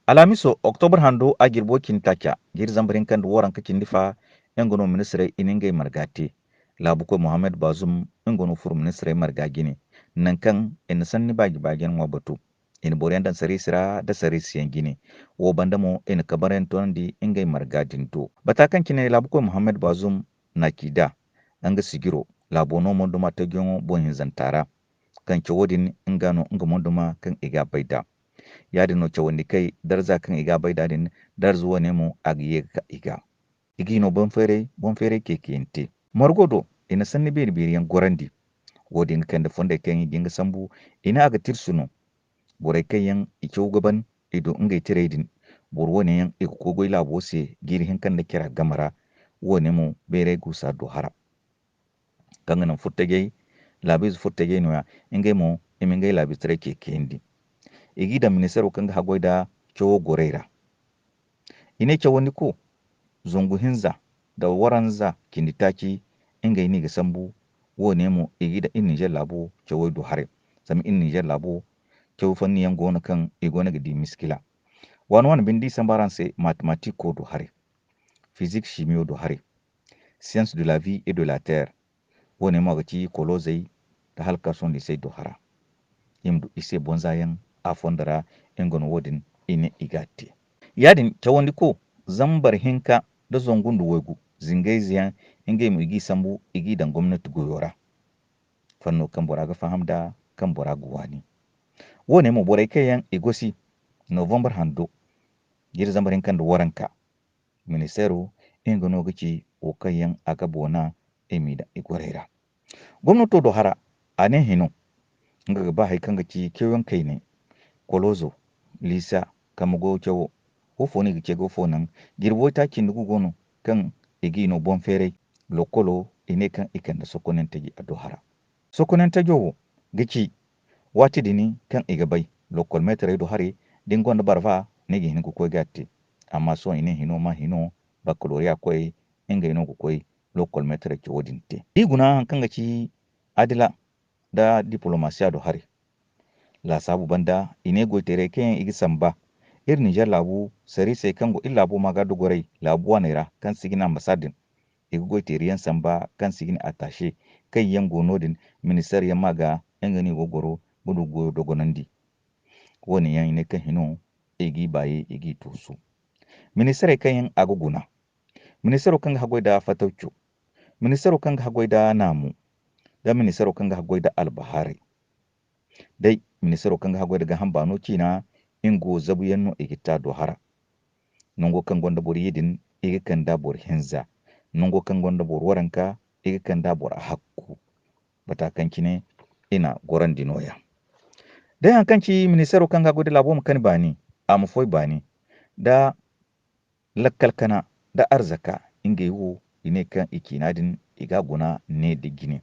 Alamiso October hando a girbo kintaca gir zambarin kan woran ka kindifa engono ministre iningay margate labuko Mohamed Bazoum engono fur ministre margagini nan kan en sanni bagi bagen wa batu in boriyan dan sare sira da sare siyan gini wo bandamo en kabaren tondi ingay margadin to batakan kine labuko Mohamed Bazoum na kida anga sigiro labono monduma ta gyongo bon zantara kan cewodin ingano inga monduma kan iga baida yadin no cewandi kai darza kan iga baida din darzuwa ne mu agiye ka iga igino bonfere bonfere kekente margodo ina sanni beri beriyan gorandi wodin kan da fonda kan ginga sambu ina aga tirsuno borai kai yan ikyau gaban ido ingai tiredin borwo ne yan iko kogoi labo se giri kan da kira gamara wone mu bere gusa dohara kanganan furtage labiz furtage no ingai mo imingai labiz tare kekendi igida ministero kanga hagoida chowo gorera ine chawoni ko zungu hinza da waranza kinditaki ingai ni gasambu wone mu igida in Niger labo chowo do hare sami in Niger labo chowo fanni yan gona kan igona gidi miskila wan wan bindi sambaranse mathematico do hare physique chimie do hare science de la vie et de la terre wone mu agaci kolozai da halka son lycée do hara imdu ise bonzayan a fondara ingon wodin ine igate yadin tawandi ko zambar hinka da zongundu wegu zingaiziyan ingai mu igi sambu igi dan gwamnati goyora fanno kan boraga fahamda kan boraga wani wone mu borai kayan igosi November hando gir zambar hinkan da waranka ministero ingono gici o kayan aga bona emida igorera gwamnato do hara ane hino nga ba haikan gaci kewan kai ne kolozo lisa kamugo cewo wo foni gice go fonan girbo ta kindugu gono kan igino bonfere lokolo ine kan ikan da sokonen tagi a dohara sokonen tajowo gici wati dini kan igabai lokol metre do hare dingon da barfa ne gi hinku ko gatti amma so ine hino ma hino baccalaureate koi inga ino ku koi lokol metre ci wodinte iguna kan gaci adila da diplomasiya do hare la sabu banda ine goitere ken igi samba ir Niger labu sari sai kango il labu maga dogorai labu wanera kan sigina ambasadin igi goitere yan samba kan sigina attaché kai yan gonodin minister yan maga yan gani gogoro gudu goyo dogonandi woni yan ine kan hino igi baye igi tosu minister kan yan aguguna minister kan hagoida fataucu minister kan hagoida namu da minister kan hagoida albahari dai ministero kan hago daga hambano cina ingo zabu yanno igita dohara nongo kan gonda bor yidin iga kan da bor henza nongo kan gonda bor waranka iga kan da bor hakku batakan kine ina goran dinoya dai hankanci ministero kan hago da labo kan bani amu foi bani da lakkalkana da arzaka inga yiwo ine kan ikinadin iga guna ne da gine.